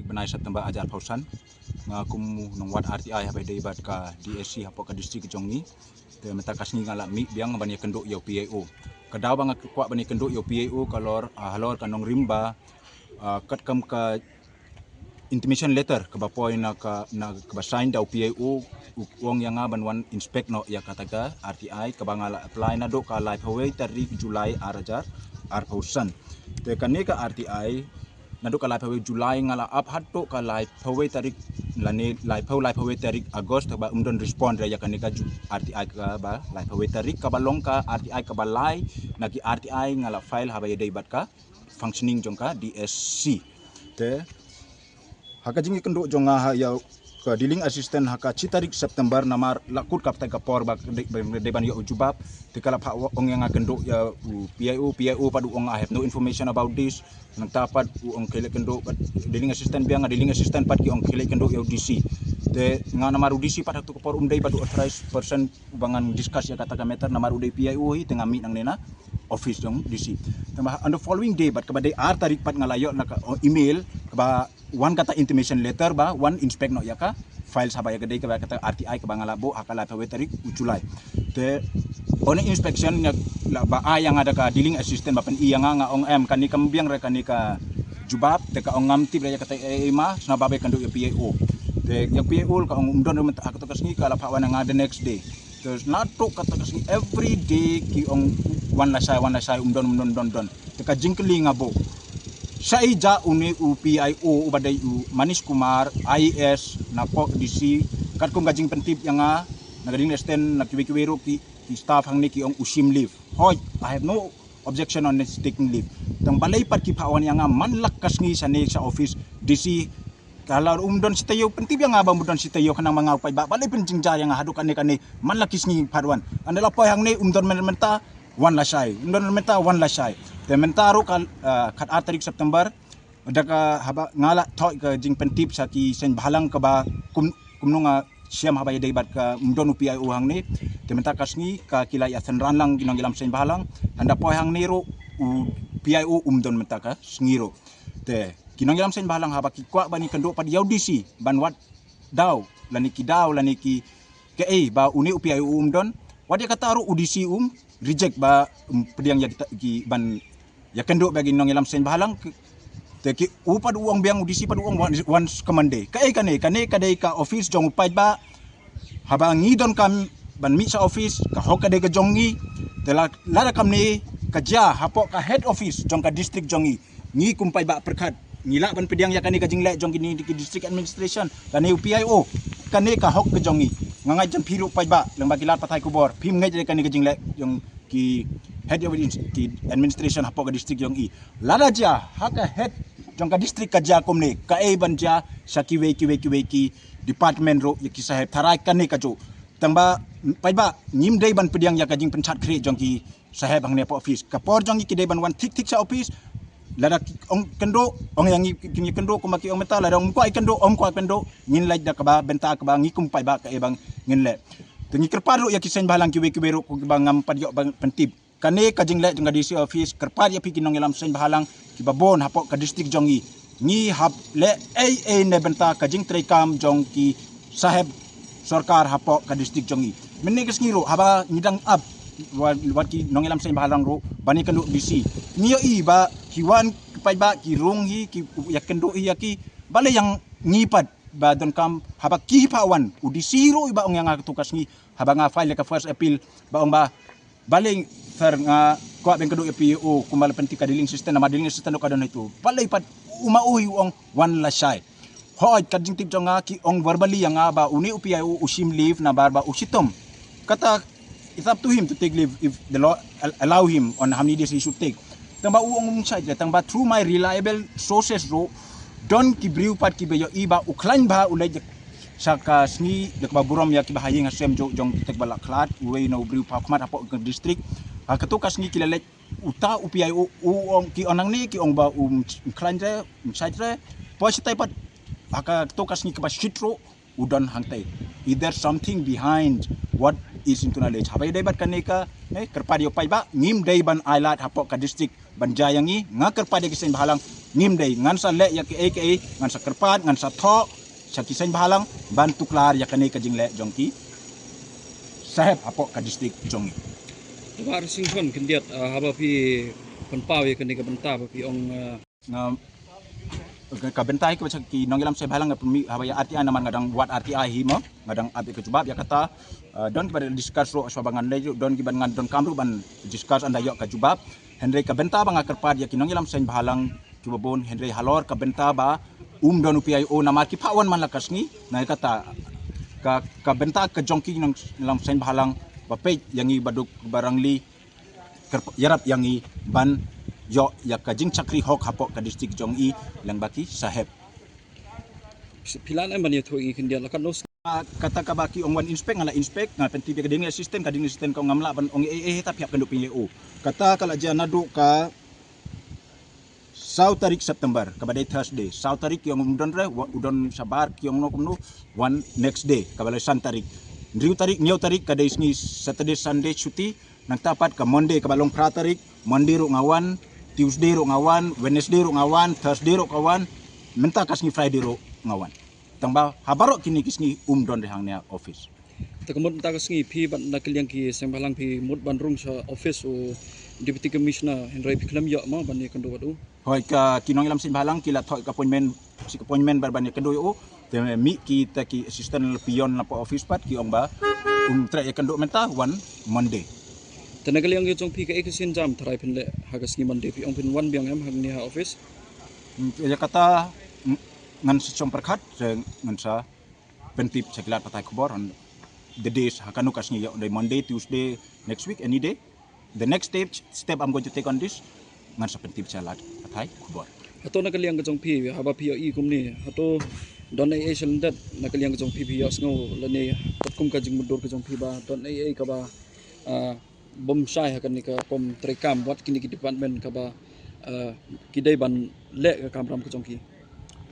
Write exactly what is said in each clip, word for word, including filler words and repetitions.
Bnai September hajar phew san, nga kum u nongwad R T I haba ïadei bad ka D S C hapoh ka district jong ngi. Te mynta ka sngi nga la mih biang ban ïakynduh ïa u P I O. Ka daw ba nga kwah ban ïakynduh ïa u P I O ka lor, ah, halor ka nongrim ba, ah, katkam ka intimation letter kaba poi na ka, na kaba sign da u P I O, u ong ïa nga ban wan inspect noh ïa kata ka R T I kaba nga la apply naduh ka laiphew wei tarik July ar hajar arphew san. Te kane ka R T I naduh ka laiphew wei July nga la ap haduh ka laiphew wei tarik, lane laiphew, laiphew wei tarik August, te ba ym don respond ïa kane ka ju-, R T I kaba laiphew wei tarik, kaba long ka R T I kaba lai na ki R T I nga la file haba ïadei bad ka functioning jong ka D S C. Te ha ka jingïakynduh jong nga ha ïa ka dealing assistant ha ka shi tarik September, namar la kut ka bteng ka por ba dei, ba dei ban ïoh u jubab. Te ka la phah ong ïa nga kynduh ïa u P I O, P I O pat u ong, "I have no information about this." Nangta pat u ong khie leit kynduh bad dealing assistant biang, dealing assistant pat ki ong khie leit kynduh ïa u D C. Te nga namar u D C pat ha katu ka por um dei pat u authorized person uba ngan discuss ïa kata ka matter, namar u dei P I O hi, te nga mih nangne na office jong D C. Te ba on the following day, bad kaba dei ar tarik pat nga la ïoh na ka, oh, email kaba wan kata intimation letter ba wan inspect noh ïa ka files haba ïa ka dei kaba kata R T I kaba nga la buh ha ka laiphew wei tarik u July. Te on inspection ïa la ba ai ïa nga da ka dealing assistant ba pyni ïa nga, nga ong em, kane kam biang re kane ka jubab, te ka ong ngam tip re ïa kata ei ei ma, sngewbha ba kynduh ïa u P I O. Te ïa u P I O ka ong um don re mynta ha kata ka sngi, ka la phah wan ïa nga the next day. Te naduh kata ka sngi every day ki ong wan lashai, wan lashai, um don, um don, don, don. Te ka jingkylli nga buh, shaei jia une u P I O uba dei u Manish Kumar, I A S, napoh D C, katkum ka jingpyntip ïa nga na ka dealing assistant, na kiwei kiwei ruh ki, ki staff hangne ki ong u shim leave. Hooid, I have no objection on his taking leave. Tang balei pat ki phah wan ïa nga man la ka sngi shane sha office D C, ka la um don shi taïew, pyntip ïa nga ba um don shi taïew khnang ma nga u paidbah, balei pynjynjar ïa nga haduh kane kane man la ki sngi phah wan. Ynda la poi hangne um don myn-, mynta wan lashai, um don mynta wan lashai. Te mynta ruh ka, ah, khat ar tarik September, da ka haba nga la thoh ka jingpyntip sha ki seng bhalang kaba kum, kumno nga shem haba ïadei bad ka um don u P I O hangne. Te mynta ka sngi ka ki la ïa synran lang ki nongïalam seng bhalang. Hynda poi hangne ruh u P I O um don mynta ka sngi ruh. Te ki nongïalam seng bhalang haba ki kwah ban ïakynduh pat ïa u D C ban wad daw lane ki daw lane ki kaei ba une u P I O um don, wat ïa kata ruh u D C um reject ba, um, pdiang ïa kita ki ban ïakynduh bad ki nongïalam seng bhalang. Te ki u pat u ong biang, u D C pat u ong wan, wan sa ka Monday. Kaei kane, kane ka dei ka office jong u paidbah. Haba ngi donkam ban mih sha office, ka hok ka dei ka jong ngi. Te la, lada kamne ka jia hapoh ka head office jong ka district jong ngi, ngi kum paidbah pyrkhat ngi lah ban pdiang ïa kane ka jingleh jong kine ki district administration lane u P I O. Kane ka hok ka jong ngi. Nga ngeit jong phi ruh paidbah, lem bad ki lad pathai khubor, phim ngeit ïa kane ka jingleh jong ki head of ki administration hapoh ka district jong i. Lada jia ha ka head jong ka district ka jia kumne, kaei ban jia sha kiwei kiwei kiwei ki department ruh ïa ki saheb tharai kane kajuh. Tang ba paidbah ngim dei ban pdiang ïa ka jingpynshad khrieh jong ki saheb hangne hapoh office. Ka por jong ngi ki dei ban wan thik thik sha office. Lada ki ong kynduh, ong ïa ngi kin ïakynduh kumba ki ong mynta, lada ym kwah ïakynduh, ym kwah ïakynduh, ngin leit da kaba bynta kaba ngi kum paidbah kaei ba ngin leh. Te ngi kyrpad ruh ïa ki seng bhalang kiwei kiwei ruh kiba ngam pat ïoh ban pyntip. Kane ka jingleh jong ka D C office, kyrpad ïa phi ki nongïalam seng bhalang kiba bun hapoh ka district jong ngi. Ngi hap leh ei ei na bynta ka jingtreikam jong ki saheb sorkar hapoh ka district jong ngi. Mynne ka sngi ruh haba ngi dang ap wat, wat ki nongïalam seng bhalang ruh ban ïakynduh D C, ngi ïohi ba ki wan ki paidbah ki rung hi, ki ïakynduh hi ïa ki. Balei ïa ngi pat ba donkam haba ki phah wan, u D C ruh i ba ong ïa nga katu ka sngi haba nga file ïa ka first appeal, ba ong ba balei sir nga kwah ban kynduh ïa u P I O kumba la pyntip ka dealing assistant, namar dealing assistant ruh ka don ha itu. Balei pat u ma u hi u ong wan lashai. Hooid, ka jingtip jong nga ki ong verbally ïa nga ba une u P I O u shim leave namar ba u shitom. Kata, it's up to him to take leave if the law al-, allow him on how many days he should take. Tang ba u ong um shait re, tang ba through my reliable sources ruh, don ki briew pat kiba ïohi ba u khlaiñ bha u leit sha ka sngi da kaba burom ïa kiba ha ïing ha sem jong, jong kita kiba la khlad, uwei na u briew pawkhmat hapoh ka district. Ha katu ka sngi ki la leit, uta u P I O u ong, ki ong nangne ki ong ba um khlaiñ re, um shait re. Poi shatai pat ha katu ka sngi kaba shit ruh u don hangtai. Is there something behind what is into knowledge? Haba ïadei bad kane ka, eh, kyrpad ïa u paidbah, ngim dei ban ailad hapoh ka district ban jia ïa ngi, nga kyrpad ïa ki seng bhalang, ngim dei, ngan sa leh ïa ki ei ki ei, ngan sa kyrpad, ngan sa thoh sha ki seng bhalang ban tuklar ïa kane ka jingleh jong ki sahep hapoh ka district jong ngi. Bah Singson khyndiat, ah, haba phi pynpaw ïa kane ka bynta ba phi ong, ah, nga, ka bynta ka ba ki nongïalam seng bhalang nga pynmih haba ïa R T I namar nga dang wad R T I hi mo, nga dang ap ïa ka jubab ïa kata. Ah, don kiba discuss ruh shuwa ba ngan leit ruh, don kiba ngan donkam ruh ban discuss ynda ïoh ka jubab. Hynrei ka bynta ba nga kyrpad ïa ki nongïalam seng bhalang kiba bun, hynrei halor ka bynta ba um don u P I O namar ki phah wan man la ka sngi, na kata ka, ka bynta ka jong ki nongïalam seng bhalang ba peit ïa ngi ba duk ba rangli, kyrp-, ïarap ïa ngi ban ïoh ïa ka jingshakri hok hapoh ka district jong i lyngba ki sahep. Phi lah em ban ïathuh ïa ngi khyndiat la katno? Ah, kata kaba ki ong wan inspect, nga la inspect, nga pyntip ïa ka ding assistant, ka ding assistant ka ong ngam lah ban ong ei ei, ta phi hap kynduh pynïaid. Kata ka la jia naduh ka saw tarik September, kaba dei Thursday. Saw tarik ki ong um don re, wa-, u don shabar ki ong no kumno, wan next day, kaba dei san tarik. Hynriew tarik, hynñiew tarik ka dei sngi Saturday, Sunday, shuti. Nangta pat ka Monday kaba long phra tarik, Monday ruh nga wan, Tuesday ruh nga wan, Wednesday ruh nga wan, Thursday ruh ka wan, mynta ka sngi Friday ruh nga wan. Tang ba ha baroh kine ki sngi um don re hangne ha office. Te ka mut mynta ka sngi phi bad na ka liang ki seng bhalang phi mut ban rung sha office u Deputy Commissioner, hynrei phi khlem ïoh mo ban ïakynduh bad u? Hooid, ka ki nongïalam seng bhalang ki la thoh ka appointment, shi ka appointment ban, ban ïakynduh ïa u. Te mih kita ki assistant peon na poh office pat ki ong ba um treh ïakynduh mynta, wan Monday. Te na ka liang ka jong phi kaei ka sienjam tharai phin leh ha ka sngi Monday, phi ong phin wan biang em hangne ha office? Hmm, ïa kata, mm, ngan sa shong pyrkhat, te ngan sa pyntip sha ki lad pathai khubor on the days, ha kano ka sngi, ïoh dei Monday, Tuesday, next week, any day. The next step, step I'm going to take on this, ngan sa pyntip sha lad pathai khubor. Hato na ka liang ka jong phi, haba phi ïohi kumne, hato don ei ei shalyndet na ka liang ka jong phi, phi ïohsngew lane katkum ka jingmutdur ka jong phi ba don ei ei kaba, ah, bym shai ha kane ka rukom treikam wat kine ki department kaba, ah, ki dei ban leh ka kamram ka jong ki?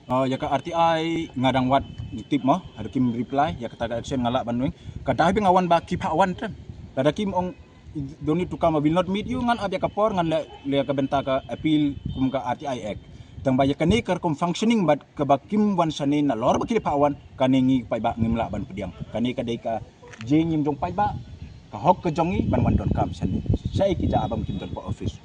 Ah, ïa ka R T I nga dang wad tip mo, haduh kim reply ïa kata ka action nga lah ban weng. Ka dei ba nga wan ba ki phah wan te. Lada kim ong don't need to come, I will not meet you, ngan ap ïa ka por, ngan leh, leh ka bynta ka appeal kum ka R T I Act. Tang ba ïa kane ka rukom functioning bad kaba kim wan shane nalor ba ki la phah wan, kane ngi paidbah ngim lah ban pdiang. Kane ka dei ka jingim jong paidbah, ka hok ka jong ngi ban wan donkam shane. Shaei ki jaka bym kim don poh office.